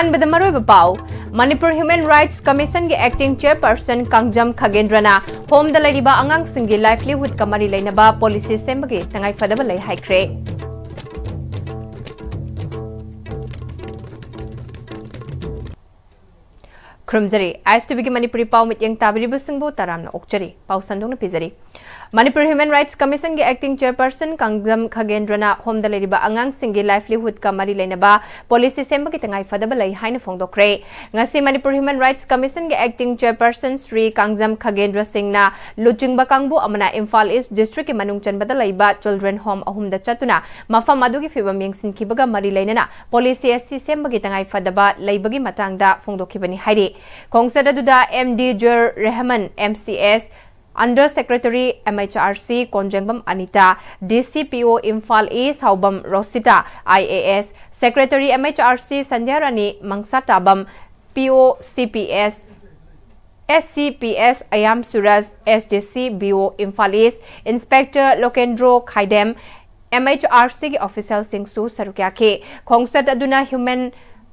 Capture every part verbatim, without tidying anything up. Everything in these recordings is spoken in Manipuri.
ꯑꯍꯥꯟꯕꯗ ꯃꯔꯨꯑꯣꯏꯕ ꯄꯥꯎ꯫ Manipur Human Rights Commission ꯒꯤ Acting Chairperson ꯀꯥꯡꯖꯝ ꯈꯒꯦꯟꯗ꯭ꯔꯅ ꯍꯣꯝꯗ ꯂꯩꯔꯤꯕ ꯑꯉꯥꯡꯁꯤꯡꯒꯤ livelihood ꯀ ꯃꯔꯤ ꯂꯩꯅꯕ policy ꯁꯦꯝꯕꯒꯤ ꯇꯉꯥꯏꯐꯗꯕ ꯂꯩ ꯍꯥꯏꯈ꯭ꯔꯦ꯫ ꯈꯨꯔꯨꯝꯖꯔꯤ꯫ ꯑꯥꯏ ꯑꯦꯁ ꯇꯤ ꯚꯤ ꯒꯤ ꯃꯅꯤꯄꯨꯔꯤ ꯄꯥꯎ ꯃꯤꯠꯌꯦꯡ ꯇꯥꯕꯤꯔꯤꯕꯁꯤꯡꯕꯨ ꯇꯔꯥꯝꯅ ꯑꯣꯛꯆꯔꯤ꯫ ꯄꯥꯎ ꯁꯟꯗꯣꯛꯅ ꯄꯤꯖꯔꯤ꯫ Manipur Human Rights Commission ꯒꯤ Acting Chairperson ꯀꯥꯡꯖꯝ ꯈꯒꯦꯟꯗ꯭ꯔꯅ ꯍꯣꯝꯗ ꯂꯩꯔꯤꯕ ꯑꯉꯥꯡꯁꯤꯡꯒꯤ livelihood ꯀ ꯃꯔꯤ ꯂꯩꯅꯕ policy ꯁꯦꯝꯕꯒꯤ ꯇꯉꯥꯏꯐꯗꯕ ꯂꯩ ꯍꯥꯏꯅ ꯐꯣꯡꯗꯣꯛꯈ꯭ꯔꯦ꯫ ꯉꯁꯤ Manipur Human Rights Commission ꯒꯤ Acting Chairperson ꯁ꯭ꯔꯤ ꯀꯥꯡꯖꯝ ꯈꯒꯦꯟꯗ꯭ꯔ ꯁꯤꯡꯅ ꯂꯨꯆꯤꯡꯕ ꯀꯥꯡꯕꯨ ꯑꯃꯅ ꯏꯝꯐꯥꯜ ꯏꯁ district ꯀꯤ ꯃꯅꯨꯡ ꯆꯟꯕꯗ ꯂꯩꯕ children home ꯑꯍꯨꯝꯗ ꯆꯠꯇꯨꯅ ꯃꯐꯝ ꯑꯗꯨꯒꯤ ꯐꯤꯕꯝ ꯌꯦꯡꯁꯤꯟꯈꯤꯕꯒ ꯃꯔꯤ ꯂꯩꯅꯅ policy ꯑꯁꯤ ꯁꯦꯝꯕꯒꯤ ꯇꯉꯥꯏꯐꯗꯕ ꯂꯩꯕꯒꯤ ꯃꯇꯥꯡꯗ ꯐꯣꯡꯗꯣꯛꯈꯤꯕꯅꯤ ꯍꯥꯏꯔꯤ꯫ ꯈꯣꯡꯆꯠ ꯑꯗꯨꯗ M D Jur Rehman, M C S, Under Secretary, M H R C, Konjengbam Anita, D C P O Imphal east Haobam Rosita, I A S, Secretary, M H R C, Sandhya ꯔꯥꯅꯤ ꯃꯪꯁꯥꯇꯥꯕꯝ, ꯄꯤ ꯑꯣ ꯁꯤ P S, S C P S ꯑꯌꯥꯝ ꯁꯨꯔꯖ, S D C B O Imphal east, Inspector Lokendro Khaidem, M H R C ꯒꯤ official ꯁꯤꯡꯁꯨ ꯁꯔꯨꯛ ꯌꯥꯈꯤ꯫ ꯈꯣꯡꯆꯠ ꯑꯗꯨꯅ Human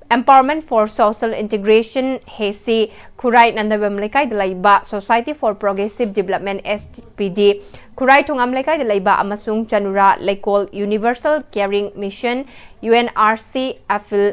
Empowerment for Social Integration, ꯍꯦꯁꯤ, ꯈꯨꯔꯥꯏ ꯅꯟꯗꯕꯝ ꯂꯩꯀꯥꯏꯗ ꯂꯩꯕ Society for Progressive Development, S P D, ꯈꯨꯔꯥꯏ ꯊꯣꯉꯥꯝ ꯂꯩꯀꯥꯏꯗ ꯂꯩꯕ ꯑꯃꯁꯨꯡ ꯆꯅꯨꯔꯥ ꯂꯩꯀꯣꯜ Universal Caring Mission, U N R C, ꯑꯦꯐꯤꯜ,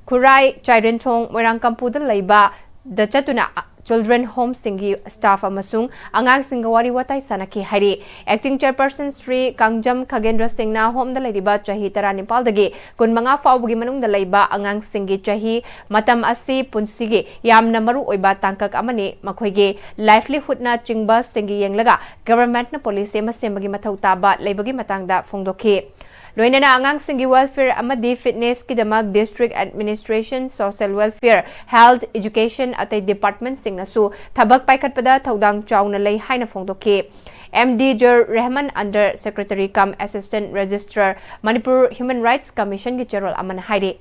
ꯈꯨꯔꯥꯏ ꯆꯥꯏꯔꯦꯟꯊꯣꯡ ꯃꯣꯏꯔꯥꯡꯀꯝꯄꯨꯗ ꯂꯩꯕ ꯗ ꯆꯠꯇꯨꯅ children home ꯁꯤꯡꯒꯤ staff ꯑꯃꯁꯨꯡ ꯑꯉꯥꯡꯁꯤꯡꯒ ꯋꯥꯔꯤ ꯋꯥꯇꯥꯏ ꯁꯥꯟꯅꯈꯤ ꯍꯥꯏꯔꯤ꯫ Acting Chairperson ꯁ꯭ꯔꯤ ꯀꯥꯡꯖꯝ ꯈꯒꯦꯟꯗ꯭ꯔ ꯁꯤꯡꯅ ꯍꯣꯝꯗ ꯂꯩꯔꯤꯕ ꯆꯍꯤ ꯇꯔꯥꯅꯤꯄꯥꯜꯗꯒꯤ ꯀꯨꯟꯃꯉꯥ ꯐꯥꯎꯕꯒꯤ ꯃꯅꯨꯡꯗ ꯂꯩꯕ ꯑꯉꯥꯡꯁꯤꯡꯒꯤ ꯆꯍꯤ ꯃꯇꯝ ꯑꯁꯤ ꯄꯨꯟꯁꯤꯒꯤ ꯌꯥꯝꯅ ꯃꯔꯨ ꯑꯣꯏꯕ ꯇꯥꯡꯀꯛ ꯑꯃꯅꯤ꯫ ꯃꯈꯣꯏꯒꯤ livelihood ꯅ ꯆꯤꯡꯕꯁꯤꯡꯒꯤ ꯌꯦꯡꯂꯒ government ꯅ policy ꯑꯃ ꯁꯦꯝꯕꯒꯤ ꯃꯊꯧ ꯇꯥꯕ ꯂꯩꯕꯒꯤ ꯃꯇꯥꯡꯗ ꯐꯣꯡꯗꯣꯛꯈꯤ꯫ ꯂꯣꯏꯅꯅ ꯑꯉꯥꯡꯁꯤꯡꯒꯤ welfare ꯑꯃꯗꯤ fitness ꯀꯤꯗꯃꯛ district administration, social welfare, health, education, ꯑꯇꯩ department ꯁꯤꯡꯅꯁꯨ ꯊꯕꯛ ꯄꯥꯏꯈꯠꯄꯗ ꯊꯧꯗꯥꯡ ꯆꯥꯎꯅ ꯂꯩ ꯍꯥꯏꯅ ꯐꯣꯡꯗꯣꯛꯈꯤ꯫ M D Jur Rehman, Under Secretary cum Assistant Registrar, Manipur Human Rights Commission ꯒꯤ ꯆꯦꯔꯣꯜ ꯑꯃꯅ ꯍꯥꯏꯔꯤ꯫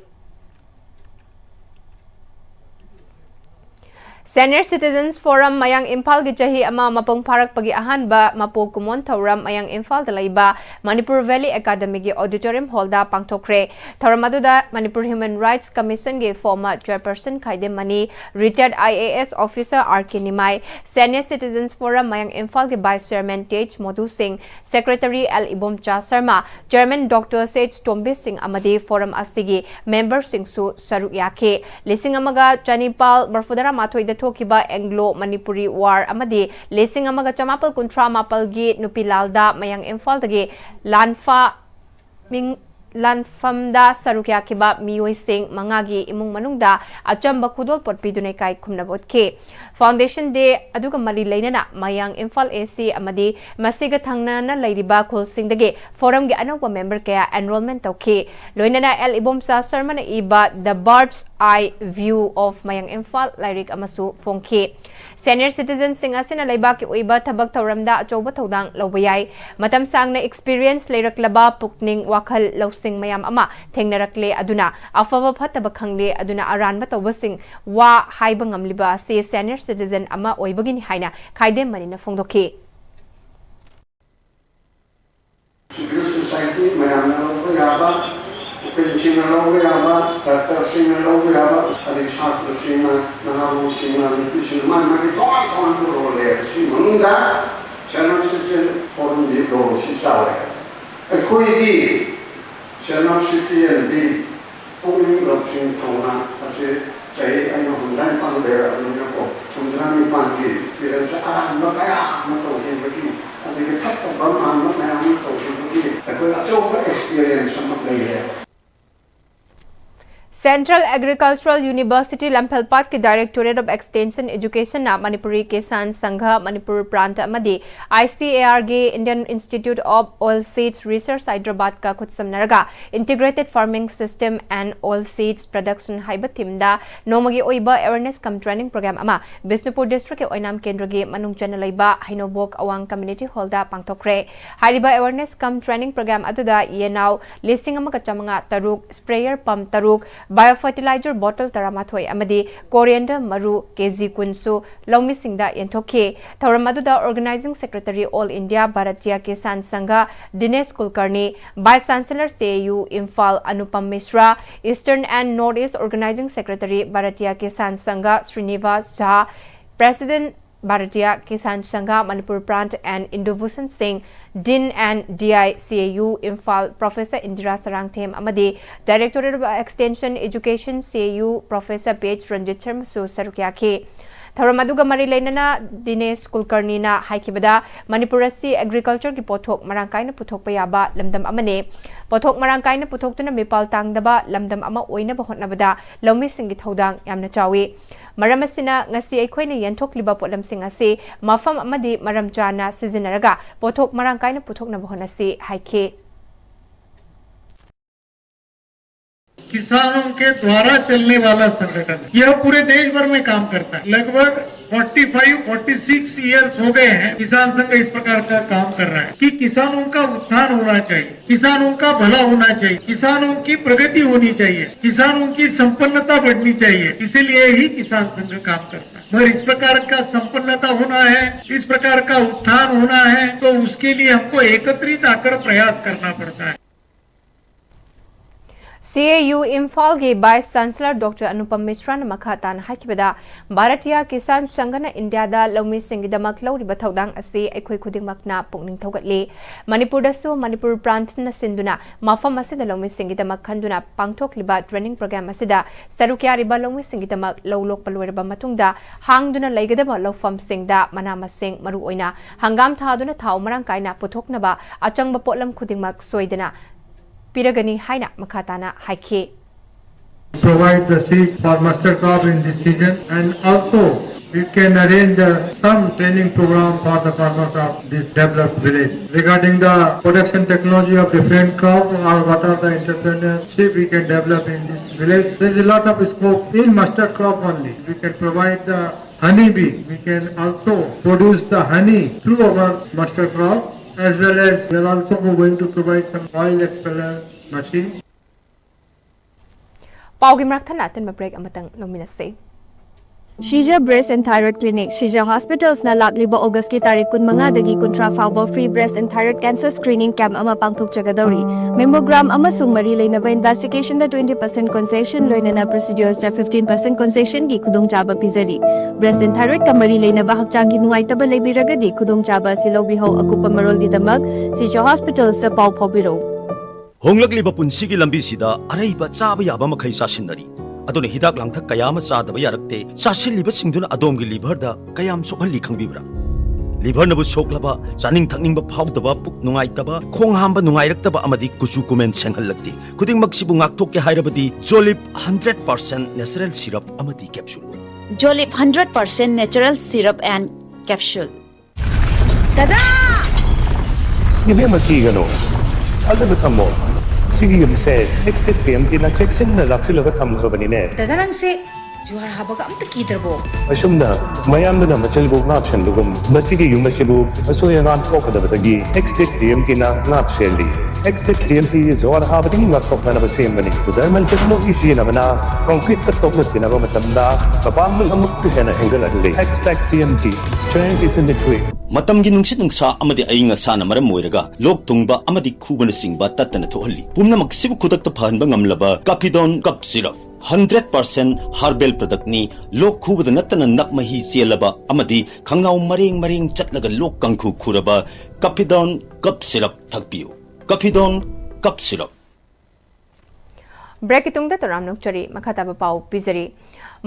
Senior Citizens Forum ꯃꯌꯥꯡ ꯏꯝꯐꯥꯜꯒꯤ ꯆꯍꯤ ꯑꯃ ꯃꯄꯨꯡ ꯐꯥꯔꯛꯄꯒꯤ ꯑꯍꯥꯟꯕ ꯃꯄꯣꯛ ꯀꯨꯝꯑꯣꯟ ꯊꯧꯔꯝ ꯃꯌꯥꯡ ꯏꯝꯐꯥꯜꯗ ꯂꯩꯕ ꯃꯅꯤꯄꯨꯔ ꯚꯦꯂꯤ ꯑꯦꯀꯥꯗꯃꯤꯒꯤ ꯑꯣꯗꯤꯇꯣꯔꯤꯌꯝ ꯍꯣꯜꯗ ꯄꯥꯡꯊꯣꯛꯈ꯭ꯔꯦ꯫ ꯊꯧꯔꯝ ꯑꯗꯨꯗ ꯃꯅꯤꯄꯨꯔ ꯍ꯭ꯌꯨꯃꯦꯟ ꯔꯥꯏꯠꯁ ꯀꯃꯤꯁꯟꯒꯤ former chairperson Khaidem Mani, retired I A S officer R K Nimai, Senior Citizens Forum ꯃꯌꯥꯡ ꯏꯝꯐꯥꯜꯒꯤ vice chairman T H ꯃꯣꯗꯨ ꯁꯤꯡ, secretary L Ibomcha Sharma, chairman Doctor H ꯇꯣꯝꯕꯤ ꯁꯤꯡ ꯑꯃꯗꯤ forum ꯑꯁꯤꯒꯤ memberꯁꯤꯡꯁꯨ ꯁꯔꯨꯛ ꯌꯥꯈꯤ꯫ ꯂꯤꯁꯤꯡ ꯑꯃꯒ ꯆꯅꯤꯄꯥꯜ ꯃꯔꯐꯨꯇꯔꯥ ꯃꯥꯊꯣꯏꯗ ꯊꯣꯛꯈꯤꯕ Anglo Manipuri War ꯑꯃꯗꯤ ꯂꯤꯁꯤꯡ ꯑꯃꯒ ꯆꯃꯥꯄꯜ ꯀꯨꯟꯊ꯭ꯔꯥ ꯃꯥꯄꯜꯒꯤ ꯅꯨꯄꯤ ꯂꯥꯜꯗ ꯃꯌꯥꯡ ꯏꯝꯐꯥꯜꯗꯒꯤ ꯂꯥꯟꯐꯥ ꯃꯤꯡ-, ꯂꯥꯟꯐꯝꯗ ꯁꯔꯨꯛ ꯌꯥꯈꯤꯕ ꯃꯤꯑꯣꯏꯁꯤꯡ ꯃꯉꯥꯒꯤ ꯏꯃꯨꯡ ꯃꯅꯨꯡꯗ ꯑꯆꯝꯕ ꯈꯨꯗꯣꯜꯄꯣꯠ ꯄꯤꯗꯨꯅ ꯏꯀꯥꯏ ꯈꯨꯝꯅꯕ ꯎꯠꯈꯤ꯫ Foundation Day ꯑꯗꯨꯒ ꯃꯔꯤ ꯂꯩꯅꯅ ꯃꯌꯥꯡ ꯏꯝꯐꯥꯜ A C ꯑꯃꯗꯤ ꯃꯁꯤꯒ ꯊꯪꯅꯅ ꯂꯩꯔꯤꯕ ꯈꯨꯜꯁꯤꯡꯗꯒꯤ forumꯒꯤ ꯑꯅꯧꯕ member ꯀꯌꯥ enrollment ꯇꯧꯈꯤ꯫ ꯂꯣꯏꯅꯅ L ꯏꯕꯣꯝꯆꯥ ꯁꯔꯃꯅ ꯏꯕ The Bird's Eye View of ꯃꯌꯥꯡ ꯏꯝꯐꯥꯜ ꯂꯥꯏꯔꯤꯛ ꯑꯃꯁꯨ ꯐꯣꯡꯈꯤ꯫ Senior citizenꯁꯤꯡ ꯑꯁꯤꯅ ꯂꯩꯕꯥꯛꯀꯤ ꯑꯣꯏꯕ ꯊꯕꯛ ꯊꯧꯔꯝꯗ ꯑꯆꯧꯕ ꯊꯧꯗꯥꯡ ꯂꯧꯕ ꯌꯥꯏ꯫ ꯃꯇꯝ ꯁꯥꯡꯅ experience ꯂꯩꯔꯛꯂꯕ ꯄꯨꯛꯅꯤꯡ ꯋꯥꯈꯜ ꯂꯧꯁꯤꯡ ꯃꯌꯥꯝ ꯑꯃ ꯊꯦꯡꯅꯔꯛꯂꯦ, ꯑꯗꯨꯅ ꯑꯐꯕ ꯐꯠꯇꯕ ꯈꯪꯂꯦ, ꯑꯗꯨꯅ ꯑꯔꯥꯟꯕ ꯇꯧꯕꯁꯤꯡ ꯋꯥ ꯍꯥꯏꯕ ꯉꯝꯂꯤꯕ ꯑꯁꯤ senior citizen ꯑꯃ ꯑꯣꯏꯕꯒꯤꯅꯤ ꯍꯥꯏꯅ ꯈꯥꯏꯗꯦꯝ ꯃꯅꯤꯅ ꯐꯣꯡꯗꯣꯛꯈꯤ꯫ Civil society ꯃꯌꯥꯝꯅ ꯂꯧꯕ ꯌꯥꯕ, ꯎꯀꯤꯜꯁꯤꯡꯅ ꯂꯧꯕ ꯌꯥꯕ, ꯗꯥꯛꯇꯔꯁꯤꯡꯅ ꯂꯧꯕ ꯌꯥꯕ, ꯑꯗꯩ ꯁꯥꯇ꯭ꯔꯁꯤꯡꯅ, ꯅꯍꯥꯔꯣꯜꯁꯤꯡꯅ, ꯅꯨꯄꯤꯁꯤꯡꯅ, ꯃꯥꯒꯤ ꯃꯥꯒꯤ ꯇꯣꯉꯥꯟ ꯇꯣꯉꯥꯟꯕ role ꯂꯩ꯫ ꯁꯤ ꯃꯅꯨꯡꯗ senior citizen forumꯒꯤ roleꯁꯤ ꯆꯥꯎꯔꯦ꯫ ꯑꯩꯈꯣꯏꯗꯤ senior citizenꯗꯤ ꯄꯨꯛꯅꯤꯡ ꯂꯧꯁꯤꯡ ꯊꯧꯅꯥ ꯑꯁꯤ ꯆꯍꯤ ꯑꯩꯅ ꯍꯨꯝꯗ꯭ꯔꯥ ꯅꯤꯄꯥꯟ ꯂꯩꯔꯛꯑꯕꯅꯤꯅꯀꯣ, ꯍꯨꯝꯗ꯭ꯔꯥ ꯅꯤꯄꯥꯟꯒꯤ experience ꯑꯔꯥꯟꯕ ꯀꯌꯥ ꯑꯃ ꯇꯧꯈꯤꯕꯒꯤ, ꯑꯗꯒꯤ ꯐꯠꯇꯕ ꯃꯥꯟꯕ ꯃꯌꯥꯝ ꯑꯃ ꯇꯧꯈꯤꯕꯒꯤ ꯑꯩꯈꯣꯏ ꯑꯆꯧꯕ experience ꯑꯃ ꯂꯩꯔꯦ꯫ Central Agricultural University ꯂꯝꯐꯦꯜꯄꯥꯠꯀꯤ Directorate of Extension Educationꯅ Manipuri Kisan ꯁꯪꯘ ꯃꯅꯤꯄꯨꯔ ꯄ꯭ꯔꯥꯟꯇ ꯑꯃꯗꯤ ICARꯒꯤ Indian Institute of Oilseeds Research ꯍꯥꯏꯗ꯭ꯔꯕꯥꯗꯀ ꯈꯨꯠꯁꯝꯅꯔꯒ Integrated Farming System and Oilseeds Production ꯍꯥꯏꯕ themeꯗ ꯅꯣꯡꯃꯒꯤ ꯑꯣꯏꯕ awareness cum training program ꯑꯃ ꯕꯤꯁꯅꯨꯄꯨꯔ districtꯀꯤ ꯑꯣꯏꯅꯥꯝ ꯀꯦꯟꯗ꯭ꯔꯒꯤ ꯃꯅꯨꯡ ꯆꯟꯅ ꯂꯩꯕ ꯍꯩꯅꯧꯕꯣꯛ ꯑꯋꯥꯡ community hallꯗ ꯄꯥꯡꯊꯣꯛꯈ꯭ꯔꯦ꯫ ꯍꯥꯏꯔꯤꯕ awareness cum training program ꯑꯗꯨꯗ ꯌꯦꯅꯥꯎ ꯂꯤꯁꯤꯡ ꯑꯃꯒ ꯆꯥꯃꯉꯥ ꯇꯔꯨꯛ, sprayer pump ꯇꯔꯨꯛ, Biofertilizer bottle ꯇꯔꯥꯃꯥꯊꯣꯏ ꯑꯃꯗꯤ coriander ꯃꯔꯨ ꯀꯦꯖꯤ ꯀꯨꯟꯁꯨ ꯂꯧꯃꯤꯁꯤꯡꯗ ꯌꯦꯟꯊꯣꯛꯈꯤ꯫ ꯊꯧꯔꯝ ꯑꯗꯨꯗ Organizing Secretary All India Bharatiya Kisan Sangha Dinesh Kulkarni, Vice Chancellor C A U Imphal Anupam Mishra, Eastern and North East Organizing Secretary Bharatiya Kisan Sangha Srinivas Jha, President Bharatiya Kisan Sangha Manipur Prant and Indubhusan Singh, Dean and D I C A U Imphal Professor Indira Sarangthem ꯑꯃꯗꯤ Directorate of Extension Education C A U Professor P H Ranjit Sharmaꯁꯨ ꯁꯔꯨꯛ ꯌꯥꯈꯤ꯫ ꯊꯧꯔꯝ ꯑꯗꯨꯒ ꯃꯔꯤ ꯂꯩꯅꯅ ꯗꯤꯅꯦꯁ ꯀꯨꯜꯀꯔꯅꯤꯅ ꯍꯥꯏꯈꯤꯕꯗ, ꯃꯅꯤꯄꯨꯔ ꯑꯁꯤ agricultureꯒꯤ ꯄꯣꯠꯊꯣꯛ ꯃꯔꯥꯡ ꯀꯥꯏꯅ ꯄꯨꯊꯣꯛꯄ ꯌꯥꯕ ꯂꯝꯗꯝ ꯑꯃꯅꯤ꯫ ꯄꯣꯠꯊꯣꯛ ꯃꯔꯥꯡ ꯀꯥꯏꯅ ꯄꯨꯊꯣꯛꯇꯨꯅ ꯃꯤꯄꯥꯜ ꯇꯥꯡꯗꯕ ꯂꯝꯗꯝ ꯑꯃ ꯑꯣꯏꯅꯕ ꯍꯣꯠꯅꯕꯗ ꯂꯧꯃꯤꯁꯤꯡꯒꯤ ꯊꯧꯗꯥꯡ ꯌꯥꯝꯅ ꯆꯥꯎꯏ꯫ ꯃꯔꯝ ꯑꯁꯤꯅ, ꯉꯁꯤ ꯑꯩꯈꯣꯏꯅ ꯌꯦꯟꯊꯣꯛꯂꯤꯕ ꯄꯣꯠꯂꯝꯁꯤꯡ ꯑꯁꯤ ꯃꯐꯝ ꯑꯃꯗꯤ ꯃꯔꯝ ꯆꯥꯅ ꯁꯤꯖꯤꯟꯅꯔꯒ ꯄꯣꯠꯊꯣꯛ ꯃꯔꯥꯡ ꯀꯥꯏꯅ ꯄꯨꯊꯣꯛꯅꯕ ꯍꯣꯠꯅꯁꯤ ꯍꯥꯏꯈꯤ꯫ किसानों के द्वारा चलने वाला संगठन, यह पूरे देश भर में काम करता है। लगभग forty five, forty six years हो गए हैं, किसान संघ इस प्रकार का काम कर रहा है कि किसानों का उत्थान होना चाहिए, किसानों का भला होना चाहिए, किसानों की प्रगति होनी चाहिए, किसानों की संपन्नता बढ़नी चाहिए। इसीलिए ही किसान संघ काम करता है। मगर इस प्रकार का संपन्नता होना है, इस प्रकार का उत्थान होना है, तो उसके लिए हमको एकत्रित आकर प्रयास करना पड़ता है। C A U Imphalꯒꯤ Vice Chancellor Doctor Anupam Mishraꯅ ꯃꯈꯥ ꯇꯥꯅ ꯍꯥꯏꯈꯤꯕꯗ, ꯚꯥꯔꯇꯤꯌꯥ ꯀꯤꯁꯥꯟ ꯁꯪꯘꯅ ꯏꯟꯗꯤꯌꯥꯗ ꯂꯧꯃꯤꯁꯤꯡꯒꯤꯗꯃꯛ ꯂꯧꯔꯤꯕ ꯊꯧꯗꯥꯡ ꯑꯁꯤ ꯑꯩꯈꯣꯏ ꯈꯨꯗꯤꯡꯃꯛꯅ ꯄꯨꯛꯅꯤꯡ ꯊꯧꯒꯠꯂꯤ꯫ ꯃꯅꯤꯄꯨꯔꯗꯁꯨ ꯃꯅꯤꯄꯨꯔ ꯄ꯭ꯔꯥꯟꯠꯅ ꯁꯤꯟꯗꯨꯅ ꯃꯐꯝ ꯑꯁꯤꯗ ꯂꯧꯃꯤꯁꯤꯡꯒꯤꯗꯃꯛ ꯈꯟꯗꯨꯅ ꯄꯥꯡꯊꯣꯛꯂꯤꯕ training program ꯑꯁꯤꯗ ꯁꯔꯨꯛ ꯌꯥꯔꯤꯕ ꯂꯧꯃꯤꯁꯤꯡꯒꯤꯗꯃꯛ ꯂꯧ ꯂꯣꯛꯄ ꯂꯣꯏꯔꯕ ꯃꯇꯨꯡꯗ ꯍꯥꯡꯗꯨꯅ ꯂꯩꯒꯗꯕ ꯂꯧꯐꯝꯁꯤꯡꯗ ꯃꯅꯥ ꯃꯁꯤꯡ, ꯃꯔꯨꯑꯣꯏꯅ ꯍꯪꯒꯥꯝ ꯊꯥꯗꯨꯅ ꯊꯥꯎ ꯃꯔꯥꯡ ꯀꯥꯏꯅ ꯄꯨꯊꯣꯛꯅꯕ ꯑꯆꯪꯕ ꯄꯣꯠꯂꯝ ꯈꯨꯗꯤꯡꯃꯛ ꯁꯣꯏꯗꯅ ꯄꯤꯔꯒꯅꯤ ꯍꯥꯏꯅ ꯃꯈꯥ ꯇꯥꯅ ꯍꯥꯏꯈꯤ꯫ Provide the seed for mustard crop in this season, and also we can arrange uh, some training program for the farmers of this developed village. Regarding the production technology of different crop or what are the entrepreneurship we can develop in this village, there is a lot of scope in mustard crop only. We can provide the honey bee. We can also produce the honey through our mustard crop, as well as we are also going to provide some oil expeller machine. ꯄꯥꯎꯒꯤ ꯃꯔꯛ ꯊꯠꯅ ꯑꯇꯦꯟꯕ break ꯑꯃꯇꯪ ꯂꯧꯃꯤꯟꯅꯁꯤ꯫ ꯁꯤꯖ Breast and Thyroid Clinic, Shija Hospitals ꯅ ꯂꯥꯛꯂꯤꯕ August ꯀꯤ ꯇꯥꯔꯤꯛ ꯀꯨꯟꯃꯉꯥꯗꯒꯤ ꯀꯨꯟꯊ꯭ꯔꯥ ꯐꯥꯎꯕ free breast and thyroid cancer screening camp ꯑꯃ ꯄꯥꯡꯊꯣꯛꯆꯒꯗꯧꯔꯤ꯫ Mammogram ꯑꯃꯁꯨꯡ ꯃꯔꯤ ꯂꯩꯅꯕ investigation ꯗ twenty percent concession ꯂꯣꯏꯅꯅ procedures ꯇ fifteen percent concession ꯒꯤ ꯈꯨꯗꯣꯡꯆꯥꯕ ꯄꯤꯖꯔꯤ꯫ Breast and thyroid ꯀ ꯃꯔꯤ ꯂꯩꯅꯕ ꯍꯛꯆꯥꯡꯒꯤ ꯅꯨꯡꯉꯥꯏꯇꯕ ꯂꯩꯕꯤꯔꯒꯗꯤ ꯈꯨꯗꯣꯡꯆꯥꯕ ꯑꯁꯤ ꯂꯧꯕꯤꯍꯧ꯫ ꯑꯀꯨꯞꯄ ꯃꯔꯣꯜꯒꯤꯗꯃꯛ ꯁꯤꯖ Hospitals ꯇ ꯄꯥꯎ ꯐꯥꯎꯕꯤꯔꯧ꯫ ꯍꯣꯡꯂꯛꯂꯤꯕ ꯄꯨꯟꯁꯤꯒꯤ ꯂꯝꯕꯤꯁꯤꯗ ꯑꯔꯩꯕ ꯆꯥꯕ ꯌꯥꯕ ꯃꯈꯩ ꯆꯥꯁꯤꯟꯅꯔꯤ꯫ ꯑꯗꯨꯅ ꯍꯤꯗꯥꯛ ꯂꯥꯡꯊꯛ ꯀꯌꯥ ꯑꯃ ꯆꯥꯗꯕ ꯌꯥꯔꯛꯇꯦ꯫ ꯆꯥꯁꯤꯜꯂꯤꯕꯁꯤꯡꯗꯨꯅ ꯑꯗꯣꯝꯒꯤ liver ꯗ ꯀꯌꯥꯝ ꯁꯣꯛꯍꯜꯂꯤ ꯈꯪꯕꯤꯕ꯭ꯔꯥ? Liver ꯅꯕꯨ ꯁꯣꯛꯂꯕ, ꯆꯥꯅꯤꯡ ꯊꯛꯅꯤꯡꯕ ꯐꯥꯎꯗꯕ, ꯄꯨꯛ ꯅꯨꯡꯉꯥꯏꯇꯕ, ꯈꯣꯡ ꯍꯥꯝꯕ ꯅꯨꯡꯉꯥꯏꯔꯛꯇꯕ ꯑꯃꯗꯤ ꯀꯨꯆꯨ ꯀꯨꯃꯦꯟ ꯁꯦꯡꯍꯜꯂꯛꯇꯦ꯫ ꯈꯨꯗꯤꯡꯃꯛꯁꯤꯕꯨ ꯉꯥꯛꯊꯣꯛꯀꯦ ꯍꯥꯏꯔꯕꯗꯤ Jolib hundred percent natural syrup ꯑꯃꯗꯤ capsule꯫ Jolib hundred percent natural syrup and capsule꯫ ꯗꯗꯥ! ꯏꯕꯦꯝꯃ, ꯀꯤꯒꯅꯨ꯫ ꯊꯥꯖꯕ ꯊꯝꯃꯣ꯫ ꯁꯤꯒꯤ ꯌꯨꯝꯁꯦ Extech T M T ꯅ ꯆꯦꯛꯁꯤꯟꯅ ꯂꯥꯛꯁꯤꯜꯂꯒ ꯊꯝꯈ꯭ꯔꯕꯅꯤꯅꯦ꯫ ꯗꯗꯥ, ꯅꯪꯁꯦ ꯖꯨꯍꯥꯔ ꯍꯥꯕꯒ ꯑꯝꯇ ꯀꯤꯗ꯭ꯔꯕꯣ? ꯑꯁꯨꯝꯅ ꯃꯌꯥꯝꯗꯨꯅ ꯃꯆꯤꯜꯕꯨ ꯉꯥꯛꯁꯦꯟꯕꯒꯨꯝ, ꯃꯁꯤꯒꯤ ꯌꯨꯝ ꯑꯁꯤꯕꯨ ꯑꯁꯣꯏ ꯑꯉꯥꯝ ꯊꯣꯛꯀꯗꯕꯗꯒꯤ Extech T M T ꯅ ꯉꯥꯛ ꯁꯦꯜꯂꯤ꯫ Extech T M T ꯖꯨꯍꯥꯔ ꯍꯥꯕꯗꯒꯤ ꯉꯥꯛꯊꯣꯛꯅꯅꯕ ꯁꯦꯝꯕꯅꯤ꯫ German technology ꯁꯤꯖꯤꯟꯅꯕꯅ concrete ꯀ ꯇꯣꯛꯅ ꯇꯤꯟꯅꯕ ꯃꯇꯝꯗ ꯃꯄꯥꯡꯒꯜ ꯑꯃꯨꯛꯀ ꯍꯦꯟꯅ ꯍꯦꯟꯒꯠꯍꯜꯂꯤ꯫ Extech T M T, strength is in the grit. ꯃꯇꯝꯒꯤ ꯅꯨꯡꯁꯤꯠ ꯅꯨꯡꯁꯥ ꯑꯃꯗꯤ ꯑꯏꯪ ꯑꯁꯥꯅ ꯃꯔꯝ ꯑꯣꯏꯔꯒ ꯂꯣꯛ ꯊꯨꯡꯕ ꯑꯃꯗꯤ ꯈꯨꯕꯅꯆꯤꯡꯕ ꯇꯠꯇꯅ ꯊꯣꯛꯍꯜꯂꯤ꯫ ꯄꯨꯝꯅꯃꯛꯁꯤꯕꯨ ꯈꯨꯗꯛꯇ ꯐꯍꯟꯕ ꯉꯝꯂꯕ Capidon Cup Syrup, hundred percent herbal product ꯅꯤ꯫ ꯂꯣꯛ ꯈꯨꯕꯗ ꯅꯠꯇꯅ ꯅꯞ ꯃꯍꯤ ꯆꯦꯜꯂꯕ ꯑꯃꯗꯤ ꯈꯪꯅꯥꯎ ꯃꯔꯦꯡ ꯃꯔꯦꯡ ꯆꯠꯂꯒ ꯂꯣꯛ ꯀꯥꯡꯈꯨ ꯈꯨꯔꯕ Capidon Cup Syrup ꯊꯛꯄꯤꯌꯨ꯫ Capidon Cup Syrup꯫ Break ꯀꯤ ꯇꯨꯡꯗ ꯇꯔꯥꯝꯅ ꯑꯣꯛꯆꯔꯤ꯫ ꯃꯈꯥ ꯇꯥꯕ ꯄꯥꯎ ꯄꯤꯖꯔꯤ꯫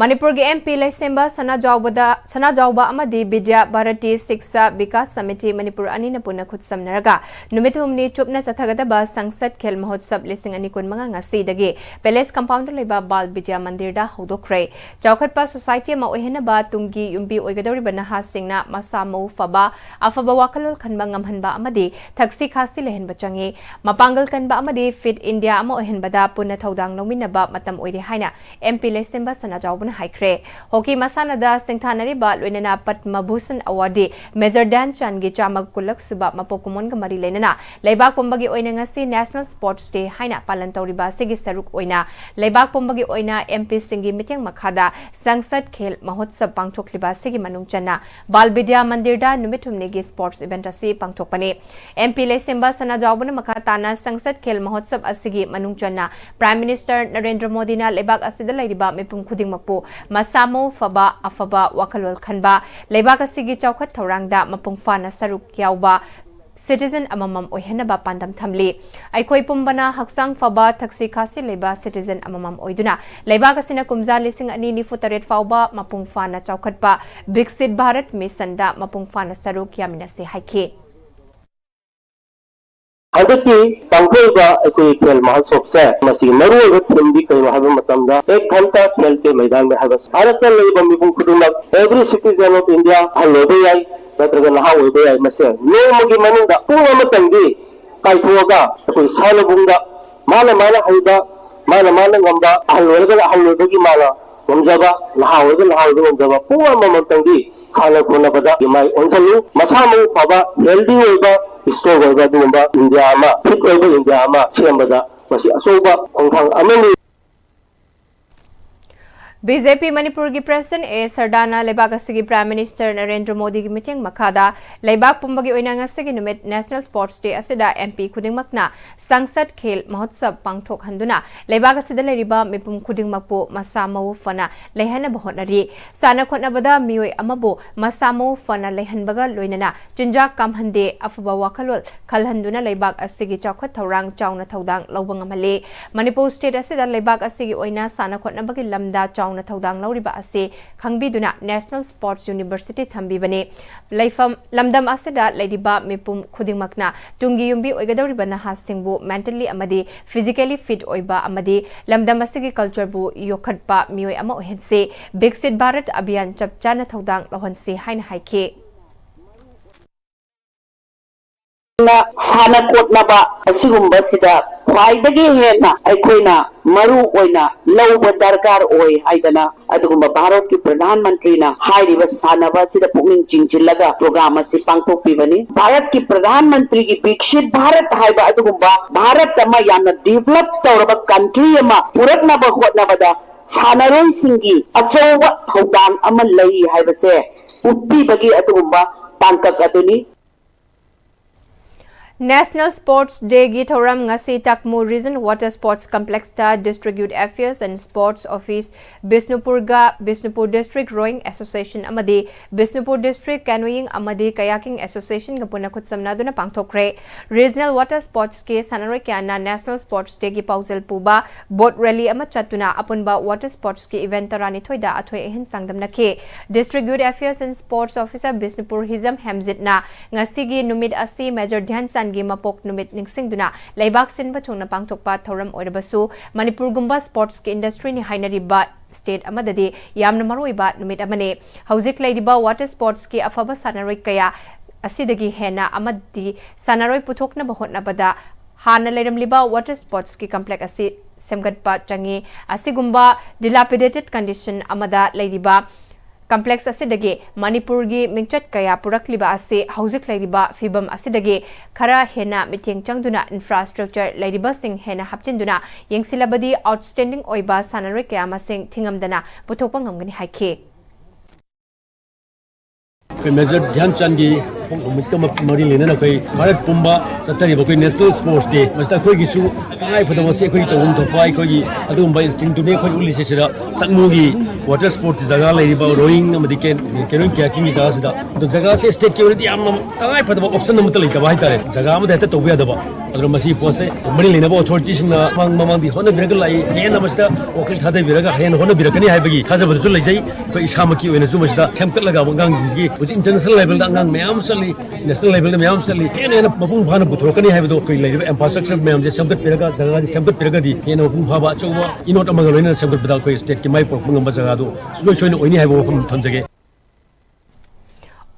ꯃꯅꯤꯄꯨꯔꯒꯤ M P ꯂꯩꯁꯦꯝꯕ ꯁꯅꯥꯖꯥꯎꯕꯗ, ꯁꯅꯥꯖꯥꯎꯕ ꯑꯃꯗꯤ ꯕꯤꯗ꯭ꯌꯥ ꯚꯥꯔꯇꯤ ꯁꯤꯛꯁꯥ ꯕꯤꯀꯥꯁ ꯁꯃꯤꯇꯤ ꯃꯅꯤꯄꯨꯔ ꯑꯅꯤꯅ ꯄꯨꯟꯅ ꯈꯨꯠꯁꯝꯅꯔꯒ ꯅꯨꯃꯤꯠ ꯍꯨꯝꯅꯤ ꯆꯨꯞꯅ ꯆꯠꯊꯒꯗꯕ ꯁꯪꯁꯠ ꯈꯦꯜ ꯃꯍꯣꯠꯁꯕ ꯂꯤꯁꯤꯡ ꯑꯅꯤ ꯀꯨꯟꯃꯉꯥ ꯉꯁꯤꯗꯒꯤ Palace Compound ꯗ ꯂꯩꯕ ꯕꯥꯜ ꯕꯤꯗ꯭ꯌꯥ ꯃꯟꯗꯤꯔꯗ ꯍꯧꯗꯣꯛꯈ꯭ꯔꯦ꯫ ꯆꯥꯎꯈꯠꯄ society ꯑꯃ ꯑꯣꯏꯍꯟꯅꯕ ꯇꯨꯡꯒꯤ ꯌꯨꯝꯕꯤ ꯑꯣꯏꯒꯗꯧꯔꯤꯕ ꯅꯍꯥꯁꯤꯡꯅ ꯃꯁꯥ ꯃꯎ ꯐꯕ, ꯑꯐꯕ ꯋꯥꯈꯜꯂꯣꯟ ꯈꯟꯕ ꯉꯝꯍꯟꯕ ꯑꯃꯗꯤ ꯊꯛꯁꯤ ꯈꯥꯁꯤ ꯂꯩꯍꯟꯕ ꯆꯪꯏ꯫ ꯃꯄꯥꯡꯒꯜ ꯀꯟꯕ ꯑꯃꯗꯤ fit India ꯑꯃ ꯑꯣꯏꯍꯟꯕꯗ ꯄꯨꯟꯅ ꯊꯧꯗꯥꯡ ꯂꯧꯃꯤꯟꯅꯕ ꯃꯇꯝ ꯑꯣꯏꯔꯦ ꯍꯥꯏꯅ M P ꯂꯩꯁꯦꯝꯕ ꯁꯅꯥꯖꯥꯎꯕ ꯄꯨꯝꯅ ꯍꯥꯏꯈ꯭ꯔꯦ꯫ ꯍꯣꯀꯤ ꯃꯁꯥꯟꯅꯗ ꯁꯤꯡꯊꯥꯅꯔꯤꯕ ꯂꯣꯏꯅꯅ ꯄꯗꯃ ꯚꯨꯁꯟ ꯑꯦꯋꯥꯔꯗꯤ ꯃꯦꯖꯔ ꯙ꯭ꯌꯥꯟ ꯆꯥꯟꯒꯤ ꯆꯥꯝꯃ ꯀꯨꯟꯂꯛ ꯁꯨꯕ ꯃꯄꯣꯛ ꯀꯨꯝꯑꯣꯟꯒ ꯃꯔꯤ ꯂꯩꯅꯅ ꯂꯩꯕꯥꯛ ꯄꯨꯝꯕꯒꯤ ꯑꯣꯏꯅ ꯉꯁꯤ National Sports Day ꯍꯥꯏꯅ ꯄꯥꯂꯟ ꯇꯧꯔꯤꯕ ꯑꯁꯤꯒꯤ ꯁꯔꯨꯛ ꯑꯣꯏꯅ ꯂꯩꯕꯥꯛ ꯄꯨꯝꯕꯒꯤ ꯑꯣꯏꯅ M P ꯁꯤꯡꯒꯤ ꯃꯤꯠꯌꯦꯡ ꯃꯈꯥꯗ ꯁꯪꯁꯗ ꯈꯦꯜ ꯃꯍꯣꯠꯁꯕ ꯄꯥꯡꯊꯣꯛꯂꯤꯕ ꯑꯁꯤꯒꯤ ꯃꯅꯨꯡ ꯆꯟꯅ ꯕꯥꯜ ꯕꯤꯗ꯭ꯌꯥ ꯃꯟꯗꯤꯔꯗ ꯅꯨꯃꯤꯠ ꯍꯨꯝꯅꯤꯒꯤ sports event ꯑꯁꯤ ꯄꯥꯡꯊꯣꯛꯄꯅꯤ꯫ M P ꯂꯩꯁꯦꯝꯕ ꯁꯅꯥꯖꯥꯎꯕꯅ ꯃꯈꯥ ꯇꯥꯅ ꯁꯪꯁꯗ ꯈꯦꯜ ꯃꯍꯣꯠꯁꯕ ꯑꯁꯤꯒꯤ ꯃꯅꯨꯡ ꯆꯟꯅ Prime Minister ꯅꯔꯦꯟꯗ꯭ꯔ ꯃꯣꯗꯤꯅ ꯂꯩꯕꯥꯛ ꯑꯁꯤꯗ ꯂꯩꯔꯤꯕ ꯃꯤꯄꯨꯝ ꯈꯨꯗꯤꯡꯃꯛꯄꯨ ꯃꯁꯥ ꯃꯎ ꯐꯕ, ꯑꯐꯕ ꯋꯥꯈꯜꯂꯣꯟ ꯈꯟꯕ, ꯂꯩꯕꯥꯛ ꯑꯁꯤꯒꯤ ꯆꯥꯎꯈꯠ ꯊꯧꯔꯥꯡꯗ ꯃꯄꯨꯡ ꯐꯥꯅ ꯁꯔꯨꯛ ꯌꯥꯎꯕ citizen ꯑꯃꯃꯝ ꯑꯣꯏꯍꯟꯅꯕ ꯄꯥꯟꯗꯝ ꯊꯝꯂꯤ꯫ ꯑꯩꯈꯣꯏ ꯄꯨꯝꯕꯅ ꯍꯛꯆꯥꯡ ꯐꯕ, ꯊꯛꯁꯤ ꯈꯥꯁꯤ ꯂꯩꯕ citizen ꯑꯃꯃꯝ ꯑꯣꯏꯗꯨꯅ ꯂꯩꯕꯥꯛ ꯑꯁꯤꯅ ꯀꯨꯝꯖꯥ ꯂꯤꯁꯤꯡ ꯑꯅꯤ ꯅꯤꯐꯨ ꯇꯔꯦꯠ ꯐꯥꯎꯕ ꯃꯄꯨꯡ ꯐꯥꯅ ꯆꯥꯎꯈꯠꯄ ꯕꯤꯛꯁꯤꯠ ꯚꯥꯔꯠ ꯃꯤꯁꯟꯗ ꯃꯄꯨꯡ ꯐꯥꯅ ꯁꯔꯨꯛ ꯌꯥꯃꯤꯟꯅꯁꯤ ꯍꯥꯏꯈꯤ꯫ ꯍꯟꯗꯛꯀꯤ ꯄꯥꯡꯊꯣꯛꯏꯕ ꯑꯩꯈꯣꯏꯒꯤ ꯈꯦꯜ ꯃꯍꯣꯠꯁꯕꯁꯦ, ꯃꯁꯤꯒꯤ ꯃꯔꯨꯑꯣꯏꯕ ꯊꯤꯝꯗꯤ ꯀꯔꯤꯅꯣ ꯍꯥꯏꯕ ꯃꯇꯝꯗ, "ꯑꯦꯛ ꯘꯟꯇꯥ ꯈꯦꯜ ꯀꯦ ꯃꯩꯗꯥꯟ ꯃꯦ" ꯍꯥꯏꯕ, ꯚꯥꯔꯠꯇ ꯂꯩꯕ ꯃꯤꯄꯨꯝ ꯈꯨꯗꯤꯡꯃꯛ, every citizen of India, ꯑꯍꯜ ꯑꯣꯏꯕ ꯌꯥꯏ ꯅꯠꯇ꯭ꯔꯒ ꯅꯍꯥ ꯑꯣꯏꯕ ꯌꯥꯏ, ꯃꯁꯦ ꯅꯣꯡꯃꯒꯤ ꯃꯅꯨꯡꯗ ꯄꯨꯡ ꯑꯃꯇꯪꯗꯤ ꯀꯥꯏꯊꯣꯛꯑꯒ ꯑꯩꯈꯣꯏ ꯁꯥꯟꯅꯕꯨꯡꯗ ꯃꯥꯅ ꯃꯥꯅ ꯍꯩꯕ, ꯃꯥꯅ ꯃꯥꯅ ꯉꯝꯕ, ꯑꯍꯜ ꯑꯣꯏꯔꯒꯅ ꯑꯍꯜ ꯑꯣꯏꯕꯒꯤ ꯃꯥꯅ ꯉꯝꯖꯕ, ꯅꯍꯥ ꯑꯣꯏꯔꯒꯅ ꯅꯍꯥ ꯑꯣꯏꯕ ꯉꯝꯖꯕ, ꯄꯨꯡ ꯑꯃꯃꯝꯇꯪꯗꯤ ꯁꯥꯟꯅ ꯈꯣꯠꯅꯕꯗ ꯃꯥꯏ ꯑꯣꯟꯁꯤꯜꯂꯨ꯫ ꯃꯁꯥ ꯃꯎ ꯐꯕ, healthy ꯑꯣꯏꯕ, strong ꯑꯣꯏꯕ ꯑꯗꯨꯒꯨꯝꯕ ꯏꯟꯗꯤꯌꯥ ꯑꯃ, fit ꯑꯣꯏꯕ ꯏꯟꯗꯤꯌꯥ ꯑꯃ ꯁꯦꯝꯕꯗ ꯃꯁꯤ ꯑꯆꯧꯕ ꯈꯣꯡꯊꯥꯡ ꯑꯃꯅꯤ꯫ B J P ꯃꯅꯤꯄꯨꯔꯒꯤ President A ꯁꯔꯗꯥꯅ ꯂꯩꯕꯥꯛ ꯑꯁꯤꯒꯤ Prime Minister ꯅꯔꯦꯟꯗ꯭ꯔ ꯃꯣꯗꯤꯒꯤ ꯃꯤꯠꯌꯦꯡ ꯃꯈꯥꯗ ꯂꯩꯕꯥꯛ ꯄꯨꯝꯕꯒꯤ ꯑꯣꯏꯅ ꯉꯁꯤꯒꯤ ꯅꯨꯃꯤꯠ National Sports Day ꯑꯁꯤꯗ M P ꯈꯨꯗꯤꯡꯃꯛꯅ ꯁꯪꯁꯗ ꯈꯦꯜ ꯃꯍꯣꯠꯁꯕ ꯄꯥꯡꯊꯣꯛꯍꯟꯗꯨꯅ ꯂꯩꯕꯥꯛ ꯑꯁꯤꯗ ꯂꯩꯔꯤꯕ ꯃꯤꯄꯨꯝ ꯈꯨꯗꯤꯡꯃꯛꯄꯨ ꯃꯁꯥ ꯃꯎ ꯐꯅ ꯂꯩꯍꯟꯅꯕ ꯍꯣꯠꯅꯔꯤ꯫ ꯁꯥꯟꯅ ꯈꯣꯠꯅꯕꯗ ꯃꯤꯑꯣꯏ ꯑꯃꯕꯨ ꯃꯁꯥ ꯃꯎ ꯐꯅ ꯂꯩꯍꯟꯕꯒ ꯂꯣꯏꯅꯅ ꯆꯤꯟꯖꯥꯛ ꯀꯥꯝꯍꯟꯗꯦ, ꯑꯐꯕ ꯋꯥꯈꯜꯂꯣꯟ ꯈꯜꯍꯟꯗꯨꯅ ꯂꯩꯕꯥꯛ ꯑꯁꯤꯒꯤ ꯆꯥꯎꯈꯠ ꯊꯧꯔꯥꯡ ꯆꯥꯎꯅ ꯊꯧꯗꯥꯡ ꯂꯧꯕ ꯉꯝꯍꯜꯂꯤ꯫ ꯃꯅꯤꯄꯨꯔ state ꯑꯁꯤꯗ ꯂꯩꯕꯥꯛ ꯑꯁꯤꯒꯤ ꯑꯣꯏꯅ ꯁꯥꯟꯅ ꯈꯣꯠꯅꯕꯒꯤ ꯂꯝꯗ ꯆꯥꯎꯅ ꯊꯧꯗꯥꯡ ꯂꯧꯔꯤꯕ ꯑꯁꯤ ꯈꯪꯕꯤꯗꯨꯅ National Sports University ꯊꯝꯕꯤꯕꯅꯤ꯫ ꯂꯩꯐꯝ, ꯂꯝꯗꯝ ꯑꯁꯤꯗ ꯂꯩꯔꯤꯕ ꯃꯤꯄꯨꯝ ꯈꯨꯗꯤꯡꯃꯛꯅ ꯇꯨꯡꯒꯤ ꯌꯨꯝꯕꯤ ꯑꯣꯏꯒꯗꯧꯔꯤꯕ ꯅꯍꯥꯁꯤꯡꯕꯨ mentally ꯑꯃꯗꯤ physically fit ꯑꯣꯏꯕ ꯑꯃꯗꯤ ꯂꯝꯗꯝ ꯑꯁꯤꯒꯤ cultureꯕꯨ ꯌꯣꯛꯈꯠꯄ ꯃꯤꯑꯣꯏ ꯑꯃ ꯑꯣꯏꯍꯟꯁꯤ꯫ ꯕꯤꯛꯁꯤꯠ ꯚꯥꯔꯠ ꯑꯚꯤꯌꯥꯟ ꯆꯞ ꯆꯥꯅ ꯊꯧꯗꯥꯡ ꯂꯧꯍꯟꯁꯤ ꯍꯥꯏꯅ ꯍꯥꯏꯈꯤ꯫ ꯁꯥꯟꯅ ꯈꯣꯠꯅꯕ ꯑꯁꯤꯒꯨꯝꯕꯁꯤꯗ ꯈ꯭ꯋꯥꯏꯗꯒꯤ ꯍꯦꯟꯅ ꯑꯩꯈꯣꯏꯅ ꯃꯔꯨ ꯑꯣꯏꯅ ꯂꯧꯕ ꯗꯔꯀꯥꯔ ꯑꯣꯏ ꯍꯥꯏꯗꯅ ꯑꯗꯨꯒꯨꯝꯕ ꯚꯥꯔꯠꯀꯤ ꯄ꯭ꯔꯙꯥꯟ ꯃꯟꯇ꯭ꯔꯤꯅ ꯍꯥꯏꯔꯤꯕ ꯁꯥꯟꯅꯕ ꯑꯁꯤꯗ ꯄꯨꯛꯅꯤꯡ ꯆꯤꯡꯁꯤꯜꯂꯒ ꯄ꯭ꯔꯣꯒ꯭ꯔꯥꯝ ꯑꯁꯤ ꯄꯥꯡꯊꯣꯛꯄꯤꯕꯅꯤ꯫ ꯚꯥꯔꯠꯀꯤ ꯄ꯭ꯔꯙꯥꯟ ꯃꯟꯇ꯭ꯔꯤꯒꯤ ꯕꯤꯛꯁꯤꯠ ꯚꯥꯔꯠ ꯍꯥꯏꯕ ꯑꯗꯨꯒꯨꯝꯕ ꯚꯥꯔꯠ ꯑꯃ ꯌꯥꯝꯅ ꯗꯤꯚꯂꯞ ꯇꯧꯔꯕ ꯀꯟꯇ꯭ꯔꯤ ꯑꯃ ꯄꯨꯔꯛꯅꯕ ꯍꯣꯠꯅꯕꯗ ꯁꯥꯟꯅꯔꯣꯏꯁꯤꯡꯒꯤ ꯑꯆꯧꯕ ꯊꯧꯗꯥꯡ ꯑꯃ ꯂꯩ ꯍꯥꯏꯕꯁꯦ ꯎꯠꯄꯤꯕꯒꯤ ꯑꯗꯨꯒꯨꯝꯕ ꯇꯥꯡꯀꯛ ꯑꯗꯨꯅꯤ꯫ National Sports Day ꯒꯤ ꯊꯧꯔꯝ ꯉꯁꯤ ꯇꯥꯛꯃꯨ Region Water Sports Complex ꯇ District Youth Affairs and Sports Office ꯕꯤꯁꯅꯨꯄꯨꯔꯒ Bishnupur District Rowing Association ꯑꯃꯗꯤ ꯕꯤꯁꯅꯨꯄꯨꯔ District Canoeing ꯑꯃꯗꯤ Kayaking Association ꯒ ꯄꯨꯟꯅ ꯈꯨꯠꯁꯝꯅꯗꯨꯅ ꯄꯥꯡꯊꯣꯛꯈ꯭ꯔꯦ꯫ Regional Water Sports ꯀꯤ ꯁꯥꯟꯅꯔꯣꯏ ꯀꯌꯥꯅ National Sports Day ꯒꯤ ꯄꯥꯎꯖꯦꯜ ꯄꯨꯕ boat rally ꯑꯃ ꯆꯠꯇꯨꯅ ꯑꯄꯨꯟꯕ water sports ꯀꯤ event ꯇꯔꯥꯅꯤꯊꯣꯏꯗ ꯑꯊꯣꯏ ꯑꯍꯦꯟ ꯆꯥꯡꯗꯝꯅꯈꯤ꯫ District Youth Affairs and Sports Officer Bishnupur ꯍꯤꯖꯝ ꯍꯦꯝꯖꯤꯠꯅ ꯉꯁꯤꯒꯤ ꯅꯨꯃꯤꯠ ꯑꯁꯤ Major ꯙ꯭ꯌꯥꯟ ꯆꯥꯟꯒꯤ ꯃꯄꯣꯛ ꯅꯨꯃꯤꯠ ꯅꯤꯡꯁꯤꯡꯗꯨꯅ ꯂꯩꯕꯥꯛ ꯁꯤꯟꯕ ꯊꯨꯡꯅ ꯄꯥꯡꯊꯣꯛꯄ ꯊꯧꯔꯝ ꯑꯣꯏꯔꯕꯁꯨ ꯃꯅꯤꯄꯨꯔꯒꯨꯝꯕ sports ꯀꯤ industry ꯅꯤ ꯍꯥꯏꯅꯔꯤꯕ state ꯑꯃꯗꯗꯤ ꯌꯥꯝꯅ ꯃꯔꯨꯑꯣꯏꯕ ꯅꯨꯃꯤꯠ ꯑꯃꯅꯤ꯫ ꯍꯧꯖꯤꯛ ꯂꯩꯔꯤꯕ water sports ꯀꯤ ꯑꯐꯕ ꯁꯥꯟꯅꯔꯣꯏ ꯀꯌꯥ ꯑꯁꯤꯗꯒꯤ ꯍꯦꯟꯅ ꯑꯃꯗꯤ ꯁꯥꯟꯅꯔꯣꯏ ꯄꯨꯊꯣꯛꯅꯕ ꯍꯣꯠꯅꯕꯗ ꯍꯥꯟꯅ ꯂꯩꯔꯝꯂꯤꯕ water sports ꯀꯤ complex ꯑꯁꯤ ꯁꯦꯝꯒꯠꯄ ꯆꯪꯏ꯫ ꯑꯁꯤꯒꯨꯝꯕ dilapidated condition ꯑꯃꯗ ꯂꯩꯔꯤꯕ complex ꯑꯁꯤꯗꯒꯤ ꯃꯅꯤꯄꯨꯔꯒꯤ ꯃꯤꯡꯆꯠ ꯀꯌꯥ ꯄꯨꯔꯛꯂꯤꯕ ꯑꯁꯤ ꯍꯧꯖꯤꯛ ꯂꯩꯔꯤꯕ ꯐꯤꯚꯝ ꯑꯁꯤꯗꯒꯤ ꯈꯔ ꯍꯦꯟꯅ ꯃꯤꯠꯌꯦꯡ ꯆꯪꯗꯨꯅ infrastructure ꯂꯩꯔꯤꯕꯁꯤꯡ ꯍꯦꯟꯅ ꯍꯥꯞꯆꯤꯟꯗꯨꯅ ꯌꯦꯡꯁꯤꯜꯂꯕꯗꯤ outstanding ꯑꯣꯏꯕ ꯁꯥꯟꯅꯔꯣꯏ ꯀꯌꯥ ꯃꯁꯤꯡ ꯊꯤꯉꯝꯗꯅ ꯄꯨꯊꯣꯛꯄ ꯉꯝꯒꯅꯤ ꯍꯥꯏꯈꯤ꯫ ꯑꯩꯈꯣꯏ ꯃꯦꯖꯔ ꯙ꯭ꯌꯥꯟ ꯆꯥꯟꯒꯤ ꯅꯨꯃꯤꯠꯀ ꯃꯔꯤ ꯂꯩꯅꯅ ꯑꯩꯈꯣꯏ ꯚꯥꯔꯠ ꯄꯨꯝꯕ ꯆꯠꯊꯔꯤꯕ ꯑꯩꯈꯣꯏ National Sports Day ꯃꯁꯤꯗ ꯑꯩꯈꯣꯏꯒꯤꯁꯨ ꯇꯉꯥꯏ ꯐꯗꯕ ꯉꯁꯤ ꯑꯩꯈꯣꯏꯒꯤ ꯇꯧꯐꯝ ꯊꯣꯛꯄ ꯑꯩꯈꯣꯏꯒꯤ ꯑꯗꯨꯒꯨꯝꯕ instinctꯇꯨꯅꯤ ꯑꯩꯈꯣꯏ ꯎꯠꯂꯤꯁꯦ꯫ ꯁꯤꯗ ꯇꯥꯛꯃꯨꯒꯤ water sports ꯖꯒꯥ ꯂꯩꯔꯤꯕ rowing ꯑꯃꯗꯤ canoeing kayakingꯒꯤ ꯖꯒꯥꯁꯤꯗ ꯑꯗꯣ ꯖꯒꯥꯁꯦ stateꯀꯤ ꯑꯣꯏꯅꯗꯤ ꯌꯥꯝꯅ ꯇꯉꯥꯏ ꯐꯗꯕ option ꯑꯃꯠꯇ ꯂꯩꯇꯕ ꯍꯥꯏꯇꯥꯔꯦ꯫ ꯖꯒꯥ ꯑꯃꯗ ꯍꯦꯛꯇ ꯇꯧꯕ ꯌꯥꯗꯕ꯫ ꯑꯗꯨꯅ ꯃꯁꯤ ꯄꯣꯠꯁꯦ ꯃꯔꯤ ꯂꯩꯅꯕ authorityꯁꯤꯡꯅ ꯃꯃꯥꯡ ꯃꯃꯥꯡꯗꯤ ꯍꯣꯠꯅꯕꯤꯔꯒ ꯂꯥꯛꯏ, ꯍꯦꯟꯅ ꯃꯁꯤꯗ ꯋꯥꯈꯜ ꯊꯥꯗꯕꯤꯔꯒ ꯍꯦꯟꯅ ꯍꯣꯠꯅꯕꯤꯔꯛꯀꯅꯤ ꯍꯥꯏꯕꯒꯤ ꯊꯥꯖꯕꯗꯨꯁꯨ ꯂꯩꯖꯩ꯫ ꯑꯩꯈꯣꯏ ꯏꯁꯥꯃꯛꯀꯤ ꯑꯣꯏꯅꯁꯨ ꯃꯁꯤꯗ ꯁꯦꯝꯒꯠꯂꯒ ꯑꯉꯥꯡꯁꯤꯡꯁꯤꯒꯤ ꯍꯧꯖꯤꯛ international levelꯗ ꯑꯉꯥꯡ ꯃꯌꯥꯝ ꯑꯃ ꯆꯠꯂꯤ, national levelꯗ ꯃꯌꯥꯝ ꯑꯃ ꯆꯠꯂꯤ, ꯍꯦꯟꯅ ꯍꯦꯟꯅ ꯃꯄꯨꯡ ꯐꯥꯅ ꯄꯨꯊꯣꯔꯛꯀꯅꯤ ꯍꯥꯏꯕꯗꯣ ꯑꯩꯈꯣꯏ ꯂꯩꯔꯤꯕ infrastructure ꯃꯌꯥꯝꯁꯦ ꯁꯦꯝꯒꯠꯄꯤꯔꯒ ꯖꯒꯥꯁꯤ ꯁꯦꯝꯒꯠꯄꯤꯔꯒꯗꯤ ꯍꯦꯟꯅ ꯃꯄꯨꯡ ꯐꯥꯕ ꯑꯆꯧꯕ ꯏꯅꯣꯠ ꯑꯃꯒ ꯂꯣꯏꯅꯅ ꯁꯦꯝꯒꯠꯄꯗ ꯑꯩꯈꯣꯏ stateꯀꯤ ꯃꯥꯏ ꯄꯨꯔꯛꯄ ꯉꯝꯕ ꯖꯒꯥꯗꯨ ꯁꯨꯡꯁꯣꯏ ꯁꯣꯏꯗꯅ ꯑꯣꯏꯅꯤ ꯍꯥꯏꯕ ꯋꯥꯐꯝ ꯊꯝꯖꯒꯦ꯫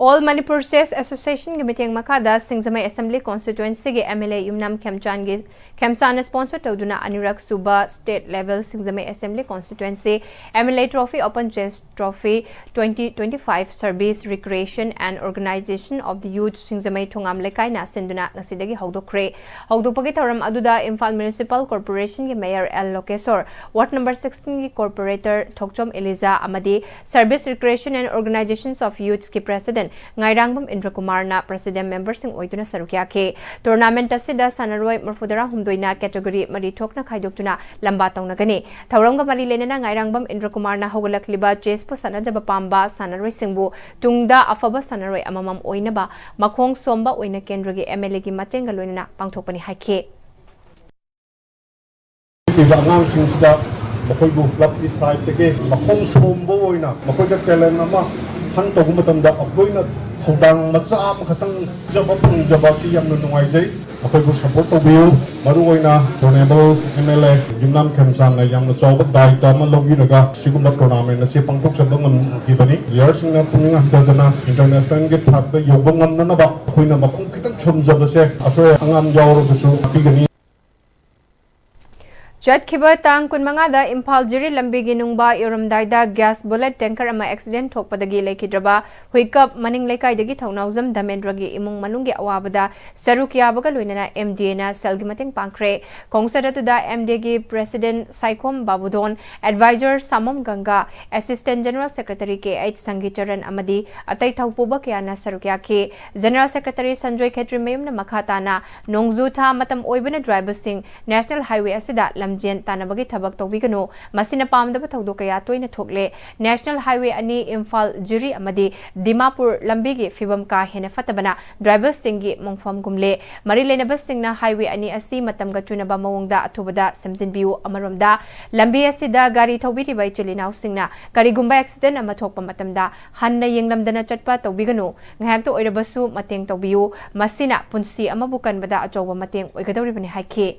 All Manipur Chess Association ꯒꯤ ꯃꯤꯠꯌꯦꯡ ꯃꯈꯥꯗ ꯁꯤꯡꯖꯃꯩ Assembly Constituency ꯒꯤ M L A Yumnam ꯈꯦꯝꯆꯥꯟꯒꯤ, ꯈꯦꯝꯆꯥꯟꯅ sponsor ꯇꯧꯗꯨꯅ ꯑꯅꯤꯔꯛ ꯁꯨꯕ State Level Singjamei Assembly Constituency M L A Trophy Open Chess Trophy twenty twenty-five Service, Recreation and Organization of the Youth ꯁꯤꯡꯖꯃꯩ ꯊꯣꯉꯥꯝ ꯂꯩꯀꯥꯏꯅ ꯁꯤꯟꯗꯨꯅ ꯉꯁꯤꯗꯒꯤ ꯍꯧꯗꯣꯛꯈ꯭ꯔꯦ꯫ ꯍꯧꯗꯣꯛꯄꯒꯤ ꯊꯧꯔꯝ ꯑꯗꯨꯗ ꯏꯝꯐꯥꯜ Municipal Corporation ꯒꯤ Mayor L ꯂꯣꯀꯦꯁꯣꯔ, Ward number sixteen ꯒꯤ Corporator ꯊꯣꯛꯆꯣꯝ ꯏꯂꯤꯖꯥ ꯑꯃꯗꯤ Service, Recreation and Organizations of Youths ꯀꯤ President ꯉꯥꯏꯔꯥꯡꯕꯝ ꯏꯟꯗ꯭ꯔꯀꯨꯃꯥꯔꯅ President member ꯁꯤꯡ ꯑꯣꯏꯗꯨꯅ ꯁꯔꯨꯛ ꯌꯥꯈꯤ꯫ Tournament ꯑꯁꯤꯗ ꯁꯥꯟꯅꯔꯣꯏ ꯃꯔꯤꯐꯨꯇꯔꯥ ꯍꯨꯝꯗꯣꯏꯅ category ꯃꯔꯤ ꯊꯣꯛꯅ ꯈꯥꯏꯗꯣꯛꯇꯨꯅ ꯂꯝꯕꯥ ꯇꯧꯅꯒꯅꯤ꯫ ꯊꯧꯔꯝꯒ ꯃꯔꯤ ꯂꯩꯅꯅ ꯉꯥꯏꯔꯥꯡꯕꯝ ꯏꯟꯗ꯭ꯔꯀꯨꯃꯥꯔꯅ ꯍꯧꯒꯠꯂꯛꯂꯤꯕ chess ꯄꯨ ꯁꯥꯟꯅꯖꯕ ꯄꯥꯝꯕ ꯁꯥꯟꯅꯔꯣꯏꯁꯤꯡꯕꯨ ꯇꯨꯡꯗ ꯑꯐꯕ ꯁꯥꯟꯅꯔꯣꯏ ꯑꯃꯃꯝ ꯑꯣꯏꯅꯕ ꯃꯈꯣꯡ ꯁꯣꯝꯕ ꯑꯣꯏꯅ ꯀꯦꯟꯗ꯭ꯔꯒꯤ M L A ꯒꯤ ꯃꯇꯦꯡꯒ ꯂꯣꯏꯅꯅ ꯄꯥꯡꯊꯣꯛꯄꯅꯤ ꯍꯥꯏꯈꯤ꯫ ꯄꯤꯕ ꯑꯉꯥꯡꯁꯤꯡꯁꯤꯗ ꯃꯈꯣꯏꯕꯨ club ꯀꯤ side ꯇꯒꯤ ꯃꯈꯣꯡ ꯁꯣꯝꯕ ꯑꯣꯏꯅ ꯃꯈꯣꯏꯗ talent ꯑꯃ hunt ꯇꯧꯕ ꯃꯇꯝꯗ ꯑꯩꯈꯣꯏꯅ ꯊꯧꯗꯥꯡ ꯃꯆꯥ ꯑꯃꯈꯛꯇꯪ ꯄꯤꯖꯕ ꯐꯪꯖꯕ ꯑꯁꯤ ꯌꯥꯝꯅ ꯅꯨꯡꯉꯥꯏꯖꯩ꯫ ꯃꯈꯣꯏꯕꯨ support ꯇꯧꯕꯤꯌꯨ꯫ ꯃꯔꯨꯑꯣꯏꯅ Honourable M L A ꯌꯨꯝꯅꯥꯝ ꯈꯦꯝꯆꯥꯟꯅ ꯌꯥꯝꯅ ꯆꯥꯎꯕ ꯗꯥꯏꯇ ꯑꯃ ꯂꯧꯕꯤꯔꯒ ꯁꯤꯒꯨꯝꯕ tournament ꯑꯁꯤ ꯄꯥꯡꯊꯣꯛꯆꯕ ꯉꯝꯈꯤꯕꯅꯤ꯫ Player ꯁꯤꯡꯅ ꯄꯨꯛꯅꯤꯡ ꯍꯟꯊꯗꯅ international ꯒꯤ ꯊꯥꯛꯇ ꯌꯧꯕ ꯉꯝꯅꯅꯕ ꯑꯩꯈꯣꯏꯅ ꯃꯈꯣꯡ ꯈꯤꯇꯪ ꯁꯣꯝꯖꯕꯁꯦ ꯑꯁꯣꯏ ꯑꯉꯥꯝ ꯌꯥꯎꯔꯕꯁꯨ ꯉꯥꯛꯄꯤꯒꯅꯤ꯫ ꯆꯠꯈꯤꯕ ꯇꯥꯡ ꯀꯨꯟꯃꯉꯥꯗ ꯏꯝꯐꯥꯜ ꯖꯤꯔꯤ ꯂꯝꯕꯤꯒꯤ ꯅꯨꯡꯕ ꯌꯧꯔꯝꯗꯥꯏꯗ gas bullet tanker ꯑꯃ accident ꯊꯣꯛꯄꯗꯒꯤ ꯂꯩꯈꯤꯗ꯭ꯔꯕ ꯍꯨꯏꯀꯞ ꯃꯅꯤꯡ ꯂꯩꯀꯥꯏꯗꯒꯤ ꯊꯧꯅꯥꯎꯖꯝ ꯙꯃꯦꯟꯗ꯭ꯔꯒꯤ ꯏꯃꯨꯡ ꯃꯅꯨꯡꯒꯤ ꯑꯋꯥꯕꯗ ꯁꯔꯨꯛ ꯌꯥꯕꯒ ꯂꯣꯏꯅꯅ M D A ꯅ ꯁꯦꯜꯒꯤ ꯃꯇꯦꯡ ꯄꯥꯡꯈ꯭ꯔꯦ꯫ ꯈꯣꯡꯆꯠ ꯑꯗꯨꯗ M D A ꯒꯤ President ꯁꯥꯏꯈꯣꯝ ꯕꯥꯕꯨꯗꯣꯟ, Advisor ꯁꯥꯃꯣꯝ ꯒꯪꯒꯥ, Assistant General Secretary K H ꯁꯪꯒꯤꯆꯔꯟ ꯑꯃꯗꯤ ꯑꯇꯩ ꯊꯧꯄꯨꯕ ꯀꯌꯥꯅ ꯁꯔꯨꯛ ꯌꯥꯈꯤ꯫ General Secretary ꯁꯟꯖꯣꯏ ꯈꯦꯇ꯭ꯔꯤꯃꯌꯨꯝꯅ ꯃꯈꯥ ꯇꯥꯅ ꯅꯣꯡꯖꯨ ꯊꯥ ꯃꯇꯝ ꯑꯣꯏꯕꯅ driver ꯁꯤꯡ National Highway ꯑꯁꯤꯗ ꯂꯝꯖꯦꯟ ꯇꯥꯟꯅꯕꯒꯤ ꯊꯕꯛ ꯇꯧꯕꯤꯒꯅꯨ꯫ ꯃꯁꯤꯅ ꯄꯥꯝꯗꯕ ꯊꯧꯗꯣꯛ ꯀꯌꯥ ꯇꯣꯏꯅ ꯊꯣꯛꯂꯦ꯫ National Highway ꯑꯅꯤ ꯏꯝꯐꯥꯜ ꯖꯤꯔꯤ ꯑꯃꯗꯤ ꯗꯤꯃꯥꯄꯨꯔ ꯂꯝꯕꯤꯒꯤ ꯐꯤꯕꯝ ꯀꯥ ꯍꯦꯟꯅ ꯐꯠꯇꯕꯅ driver ꯁꯤꯡꯒꯤ ꯃꯣꯡꯐꯝꯒꯨꯝꯂꯦ꯫ ꯃꯔꯤ ꯂꯩꯅꯕꯁꯤꯡꯅ highway ꯑꯅꯤ ꯑꯁꯤ ꯃꯇꯝꯒ ꯆꯨꯅꯕ ꯃꯑꯣꯡꯗ ꯑꯊꯨꯕꯗ ꯁꯦꯝꯖꯤꯟꯕꯤꯌꯨ꯫ ꯑꯃꯔꯣꯝꯗ, ꯂꯝꯕꯤ ꯑꯁꯤꯗ ꯒꯥꯔꯤ ꯊꯧꯕꯤꯔꯤꯕ ꯏꯆꯤꯜ ꯏꯅꯥꯎꯁꯤꯡꯅ ꯀꯔꯤꯒꯨꯝꯕ accident ꯑꯃ ꯊꯣꯛꯄ ꯃꯇꯝꯗ ꯍꯟꯅ ꯌꯦꯡꯂꯝꯗꯅ ꯆꯠꯄ ꯇꯧꯕꯤꯒꯅꯨ꯫ ꯉꯥꯏꯍꯥꯛꯇ ꯑꯣꯏꯔꯕꯁꯨ ꯃꯇꯦꯡ ꯇꯧꯕꯤꯌꯨ꯫ ꯃꯁꯤꯅ ꯄꯨꯟꯁꯤ ꯑꯃꯕꯨ ꯀꯟꯕꯗ ꯑꯆꯧꯕ ꯃꯇꯦꯡ ꯑꯣꯏꯒꯗꯧꯔꯤꯕꯅꯤ ꯍꯥꯏꯈꯤ꯫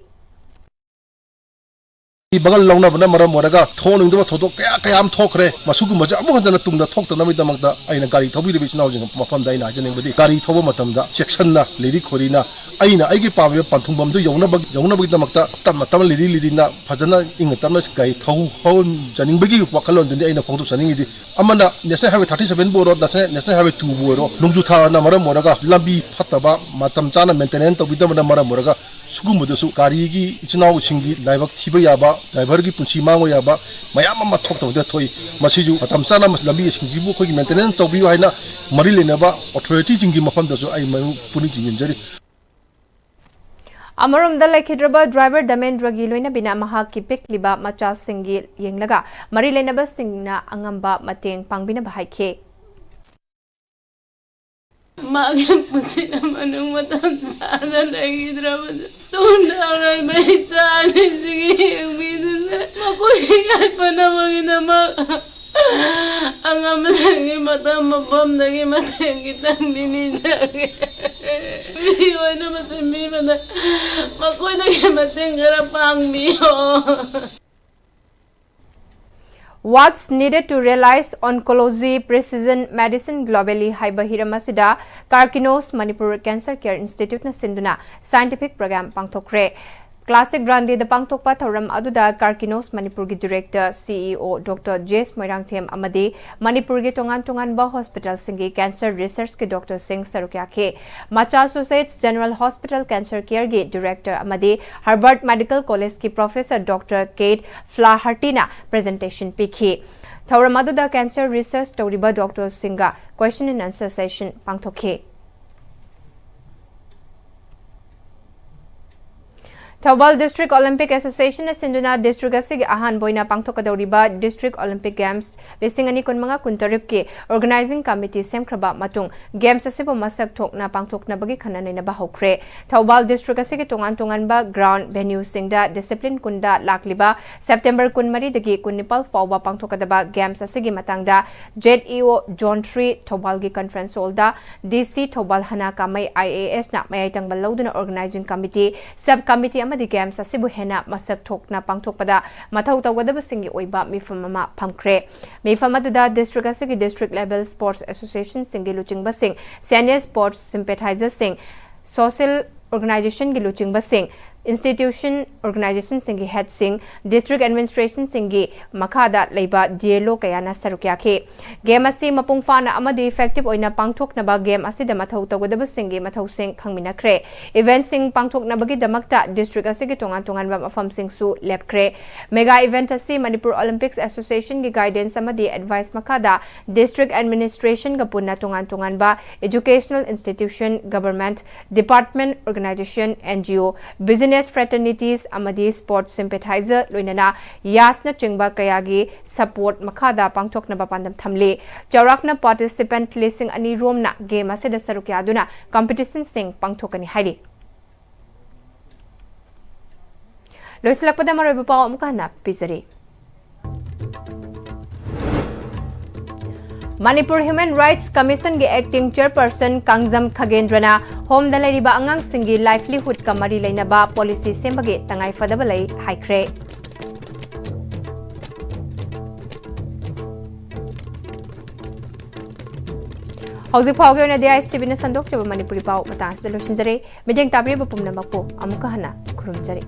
ꯕꯒꯜ ꯂꯧꯅꯕꯅ ꯃꯔꯝ ꯑꯣꯏꯔꯒ ꯊꯣꯛꯍꯟꯅꯤꯡꯗꯕ ꯊꯧꯗꯣꯛ ꯀꯌꯥ ꯀꯌꯥ ꯑꯃ ꯊꯣꯛꯈ꯭ꯔꯦ꯫ ꯃꯁꯤꯒꯨꯝꯕꯁꯦ ꯑꯃꯨꯛ ꯍꯟꯗꯅ ꯇꯨꯡꯗ ꯊꯣꯛꯇꯅꯕꯒꯤꯗꯃꯛꯇ ꯑꯩꯅ ꯒꯥꯔꯤ ꯊꯧꯕꯤꯔꯤꯕ ꯏꯆꯤꯟ ꯏꯅꯥꯎꯁꯤꯡ ꯃꯐꯝꯗ ꯑꯩꯅ ꯍꯥꯏꯖꯅꯤꯡꯕꯗꯤ, ꯒꯥꯔꯤ ꯊꯧꯕ ꯃꯇꯝꯗ ꯆꯦꯛꯁꯤꯟꯅ, ꯂꯤꯔꯤ ꯈꯣꯏꯔꯤꯅ, ꯑꯩꯅ ꯑꯩꯒꯤ ꯄꯥꯝꯃꯤꯕ ꯄꯟꯊꯨꯡꯐꯝꯗꯨ ꯌꯧꯅꯕ, ꯌꯧꯅꯕꯒꯤꯗꯃꯛꯇ ꯇꯞꯅ ꯇꯞꯅ, ꯂꯤꯔꯤ ꯂꯤꯔꯤꯅ, ꯐꯖꯅ ꯏꯪꯅ ꯇꯞꯅ ꯒꯥꯔꯤ ꯊꯧꯍꯟꯖꯅꯤꯡꯕꯒꯤ ꯋꯥꯈꯜꯂꯣꯟꯗꯨꯅꯤ ꯑꯩꯅ ꯐꯣꯡꯗꯣꯛꯆꯅꯤꯡꯉꯤꯗꯤ꯫ ꯑꯃꯅ National Highway thirty seven ꯕꯨ ꯑꯣꯏꯔꯣ, National, National Highway two ꯕꯨ ꯑꯣꯏꯔꯣ, ꯅꯣꯡꯖꯨ ꯊꯥꯅ ꯃꯔꯝ ꯑꯣꯏꯔꯒ ꯂꯝꯕꯤ ꯐꯠꯇꯕ, ꯃꯇꯝ ꯆꯥꯅ maintenance ꯇꯧꯕꯤꯗꯕꯅ ꯃꯔꯝ ꯑꯣꯏꯔꯒ ꯁꯤꯒꯨꯝꯕꯗꯁꯨ ꯒꯥꯔꯤꯒꯤ ꯏꯆꯤꯟ ꯏꯅꯥꯎꯁꯤꯡꯒꯤ ꯂꯥꯏꯕꯛ ꯊꯤꯕ ꯌꯥꯕ, driver ꯒꯤ ꯄꯨꯟꯁꯤ ꯃꯥꯡꯕ ꯌꯥꯕ ꯃꯌꯥꯝ ꯑꯃ ꯊꯣꯛꯇꯕꯗ ꯊꯣꯛꯏ꯫ ꯃꯁꯤꯁꯨ ꯃꯇꯝ ꯆꯥꯅ ꯂꯝꯕꯤꯁꯤꯡꯁꯤꯕꯨ ꯑꯩꯈꯣꯏꯒꯤ maintenance ꯇꯧꯕꯤꯌꯨ ꯍꯥꯏꯅ ꯃꯔꯤ ꯂꯩꯅꯕ authority ꯁꯤꯡꯒꯤ ꯃꯐꯝꯗꯁꯨ ꯑꯩ ꯃꯔꯨ ꯄꯨꯛꯅꯤꯡ ꯆꯤꯡꯁꯤꯟꯖꯔꯤ꯫ ꯑꯃꯔꯣꯝꯗ, ꯂꯩꯈꯤꯗ꯭ꯔꯕ driver ꯙꯃꯦꯟꯗ꯭ꯔꯒꯤ ꯂꯣꯏꯅꯕꯤꯅ ꯃꯍꯥꯛꯀꯤ ꯄꯤꯛꯂꯤꯕ ꯃꯆꯥꯁꯤꯡꯒꯤ ꯌꯦꯡꯂꯒ ꯃꯔꯤ ꯂꯩꯅꯕꯁꯤꯡꯅ ꯑꯉꯝꯕ ꯃꯇꯦꯡ ꯄꯥꯡꯕꯤꯅꯕ ꯍꯥꯏꯈꯤ꯫ ꯃꯥꯒꯤ ꯄꯨꯟꯁꯤꯅ ꯃꯅꯨꯡ ꯃꯇꯝ ꯆꯥꯅ ꯂꯩꯈꯤꯗ꯭ꯔꯕꯁꯨ, ꯇꯨꯡꯗ ꯑꯔꯣꯏꯕ ꯏꯆꯥ ꯑꯅꯤꯁꯤꯒꯤ ꯌꯦꯡꯕꯤꯗꯨꯅ ꯃꯈꯣꯏꯒꯤ ꯌꯥꯏꯐꯅꯕꯒꯤꯗꯃꯛ ꯑꯉꯝꯕꯁꯤꯡꯒꯤ ꯃꯇꯝ ꯃꯐꯝꯗꯒꯤ ꯃꯇꯦꯡ ꯈꯤꯇꯪꯗꯤ ꯅꯤꯖꯒꯦ꯫ ꯃꯤ ꯑꯣꯏꯅꯕ ꯁꯤꯟꯕꯤꯕꯗ ꯃꯈꯣꯏꯗꯒꯤ ꯃꯇꯦꯡ ꯈꯔ ꯄꯥꯡꯕꯤꯌꯣ꯫ What's needed to realize oncology precision medicine globally ꯍꯥꯏꯕ ꯍꯤꯔꯝ ꯑꯁꯤꯗ Karkinos Manipur Cancer Care Institute ꯅ ꯁꯤꯟꯗꯨꯅ scientific program ꯄꯥꯡꯊꯣꯛꯈ꯭ꯔꯦ꯫ Classic Grande ꯗ ꯄꯥꯡꯊꯣꯛꯄ ꯊꯧꯔꯝ ꯑꯗꯨꯗ Karkinos Manipur ꯒꯤ director, CEO Doctor J S Moirangthem ꯑꯃꯗꯤ ꯃꯅꯤꯄꯨꯔꯒꯤ ꯇꯣꯉꯥꯟ ꯇꯣꯉꯥꯟꯕ hospital ꯁꯤꯡꯒꯤ cancer research ꯀꯤ doctor ꯁꯤꯡ ꯁꯔꯨꯛ ꯌꯥꯈꯤ꯫ Massachusetts General Hospital Cancer Care ꯒꯤ director ꯑꯃꯗꯤ Harvard Medical College ꯀꯤ professor Doctor Kate Flaherty ꯅ presentation ꯄꯤꯈꯤ꯫ ꯊꯧꯔꯝ ꯑꯗꯨꯗ cancer research ꯇꯧꯔꯤꯕ doctor ꯁꯤꯡꯒ question and answer session ꯄꯥꯡꯊꯣꯛꯈꯤ꯫ ꯊꯧꯕꯥꯜ District Olympic Association ꯅ ꯁꯤꯟꯗꯨꯅ district ꯑꯁꯤꯒꯤ ꯑꯍꯥꯟꯕ ꯑꯣꯏꯅ ꯄꯥꯡꯊꯣꯛꯀꯗꯧꯔꯤꯕ District Olympic Games ꯂꯤꯁꯤꯡ ꯑꯅꯤ ꯀꯨꯟꯃꯉꯥ ꯀꯨꯟꯇꯔꯨꯛꯀꯤ organizing committee ꯁꯦꯝꯈ꯭ꯔꯕ ꯃꯇꯨꯡ, games ꯑꯁꯤꯕꯨ ꯃꯁꯛ ꯊꯣꯛꯅ ꯄꯥꯡꯊꯣꯛꯅꯕꯒꯤ ꯈꯟꯅ ꯅꯩꯅꯕ ꯍꯧꯈ꯭ꯔꯦ꯫ ꯊꯧꯕꯥꯜ district ꯑꯁꯤꯒꯤ ꯇꯣꯉꯥꯟ ꯇꯣꯉꯥꯟꯕ ground venue ꯁꯤꯡꯗ discipline ꯀꯨꯟꯗ ꯂꯥꯛꯂꯤꯕ September ꯀꯨꯟꯃꯔꯤꯗꯒꯤ ꯀꯨꯟꯅꯤꯄꯥꯜ ꯐꯥꯎꯕ ꯄꯥꯡꯊꯣꯛꯀꯗꯕ games ꯑꯁꯤꯒꯤ ꯃꯇꯥꯡꯗ Z E O Zone three ꯊꯧꯕꯥꯜꯒꯤ conference hall the D C Thoubal ꯍꯅꯥ ꯀꯥꯃꯩ I A S ꯅ ꯃꯌꯥꯏ ꯇꯪꯕ ꯂꯧꯗꯨꯅ organizing committee, sub committee ꯑꯃꯗꯤ ꯑꯃꯗꯤ ꯒꯦꯝꯁ ꯑꯁꯤꯕꯨ ꯍꯦꯟꯅ ꯃꯁꯛ ꯊꯣꯛꯅ ꯄꯥꯡꯊꯣꯛꯄꯗ ꯃꯊꯧ ꯇꯧꯒꯗꯕꯁꯤꯡꯒꯤ ꯑꯣꯏꯕ ꯃꯤꯐꯝ ꯑꯃ ꯐꯝꯈ꯭ꯔꯦ꯫ ꯃꯤꯐꯝ ꯑꯗꯨꯗ ꯗꯤꯁꯇ꯭ꯔꯤꯛ ꯑꯁꯤꯒꯤ ꯗꯤꯁꯇ꯭ꯔꯤꯛ ꯂꯦꯚꯦꯜ ꯁ꯭ꯄꯣꯔꯠꯁ ꯑꯦꯁꯣꯁꯤꯌꯦꯁꯟꯁꯤꯡꯒꯤ ꯂꯨꯆꯤꯡꯕꯁꯤꯡ, ꯁꯦꯅꯤꯌꯔ ꯁ꯭ꯄꯣꯔꯠꯁ ꯁꯤꯝꯄꯦꯊꯥꯏꯖꯔꯁꯤꯡ, ꯁꯣꯁꯤꯌꯦꯜ ꯑꯣꯔꯒꯅꯥꯏꯖꯦꯁꯟꯒꯤ ꯂꯨꯆꯤꯡꯕꯁꯤꯡ, ꯏꯟꯁꯇꯤꯇ꯭ꯌꯨꯁꯟ ꯑꯣꯔꯒꯅꯥꯏꯖꯦꯁꯟꯁꯤꯡꯒꯤ ꯍꯦꯗꯁꯤꯡ, ꯗꯤꯁꯇ꯭ꯔꯤꯛ ꯑꯦꯗꯃꯤꯅꯤꯁꯇ꯭ꯔꯦꯁꯟꯁꯤꯡꯒꯤ ꯃꯈꯥꯗ ꯂꯩꯕ ꯗꯤ ꯑꯦꯜ ꯑꯣ ꯀꯌꯥꯅ ꯁꯔꯨꯛ ꯌꯥꯈꯤ꯫ ꯒꯦꯝ ꯑꯁꯤ ꯃꯄꯨꯡ ꯐꯥꯅ ꯑꯃꯗꯤ ꯏꯐꯦꯛꯇꯤꯚ ꯑꯣꯏꯅ ꯄꯥꯡꯊꯣꯛꯅꯕ ꯒꯦꯝ ꯑꯁꯤꯗ ꯃꯊꯧ ꯇꯧꯒꯗꯕꯁꯤꯡꯒꯤ ꯃꯊꯧꯁꯤꯡ ꯈꯪꯃꯤꯟꯅꯈ꯭ꯔꯦ꯫ ꯏꯚꯦꯟꯠꯁꯤꯡ ꯄꯥꯡꯊꯣꯛꯅꯕꯒꯤꯗꯃꯛꯇ ꯗꯤꯁꯇ꯭ꯔꯤꯛ ꯑꯁꯤꯒꯤ ꯇꯣꯉꯥꯟ ꯇꯣꯉꯥꯟꯕ ꯃꯐꯝꯁꯤꯡꯁꯨ ꯂꯦꯞꯈ꯭ꯔꯦ꯫ ꯃꯦꯒꯥ ꯏꯚꯦꯟꯠ ꯑꯁꯤ ꯃꯅꯤꯄꯨꯔ ꯑꯣꯂꯤꯝꯄꯤꯛꯁ ꯑꯦꯁꯣꯁꯤꯌꯦꯁꯟꯒꯤ ꯒꯥꯏꯗꯦꯟꯁ ꯑꯃꯗꯤ ꯑꯦꯗꯚꯥꯏꯁ ꯃꯈꯥꯗ ꯗꯤꯁꯇ꯭ꯔꯤꯛ ꯑꯦꯗꯃꯤꯅꯤꯁꯇ꯭ꯔꯦꯁꯟꯒ ꯄꯨꯟꯅ ꯇꯣꯉꯥꯟ ꯇꯣꯉꯥꯟꯕ educational institution, government department, organization, N G O, business fraternities ꯑꯃꯗꯤ ꯁ꯭ꯄꯣꯔꯠꯁ ꯁꯤꯝꯄꯦꯊꯥꯏꯖꯔ, ꯂꯣꯏꯅꯅ ꯌꯥꯁꯅꯆꯤꯡꯕ ꯀꯌꯥꯒꯤ ꯁꯄꯣꯔꯠ ꯃꯈꯥꯗ ꯄꯥꯡꯊꯣꯛꯅꯕ ꯄꯥꯟꯗꯝ ꯊꯝꯂꯤ꯫ ꯆꯥꯎꯔꯥꯛꯅ ꯄꯥꯔꯇꯤꯁꯤꯄꯦꯟꯠ ꯂꯤꯁꯤꯡ ꯑꯅꯤ ꯔꯣꯝꯅ ꯒꯦꯝ ꯑꯁꯤꯗ ꯁꯔꯨꯛ ꯌꯥꯗꯨꯅ ꯀꯝꯄꯤꯇꯤꯁꯟꯁꯤꯡ ꯄꯥꯡꯊꯣꯛꯀꯅꯤ ꯍꯥꯏꯔꯤ꯫ ꯂꯣꯏꯁꯤꯜꯂꯛꯄꯗ ꯃꯔꯨꯑꯣꯏꯕ ꯄꯥꯎ ꯑꯃꯨꯛꯀ ꯍꯟꯅ ꯄꯤꯖꯔꯤ꯫ ꯃꯅꯤꯄꯨꯔ ꯍ꯭ꯌꯨꯃꯦꯟ ꯔꯥꯏꯠꯁ ꯀꯃꯤꯁꯟꯒꯤ ꯑꯦꯛꯇꯤꯡ ꯆꯤꯌꯔꯄꯔꯁꯟ ꯀꯥꯡꯖꯝ ꯈꯒꯦꯟꯗ꯭ꯔꯅ ꯍꯣꯝꯗ ꯂꯩꯔꯤꯕ ꯑꯉꯥꯡꯁꯤꯡꯒꯤ ꯂꯥꯏꯚꯂꯤꯍꯨꯗꯀ ꯃꯔꯤ ꯂꯩꯅꯕ ꯄꯣꯂꯤꯁꯤ ꯁꯦꯝꯕꯒꯤ ꯇꯉꯥꯏꯐꯗꯕ ꯂꯩ ꯍꯥꯏꯈ꯭ꯔꯦ꯫ ꯍꯧꯖꯤꯛ ꯐꯥꯎꯒꯤ ꯑꯣꯏꯅꯗꯤ ꯑꯥꯏ ꯑꯦꯁ ꯇꯤ ꯚꯤꯅ ꯁꯟꯗꯣꯛꯆꯕ ꯃꯅꯤꯄꯨꯔꯤ ꯄꯥꯎ ꯃꯇꯥꯡ ꯑꯁꯤꯗ ꯂꯣꯏꯁꯤꯟꯖꯔꯦ꯫ ꯃꯤꯠꯌꯦꯡ ꯇꯥꯕꯤꯔꯤꯕ ꯄꯨꯝꯅꯃꯛꯄꯨ ꯑꯃꯨꯛꯀ ꯍꯟꯅ ꯈꯨꯔꯨꯝꯖꯔꯤ꯫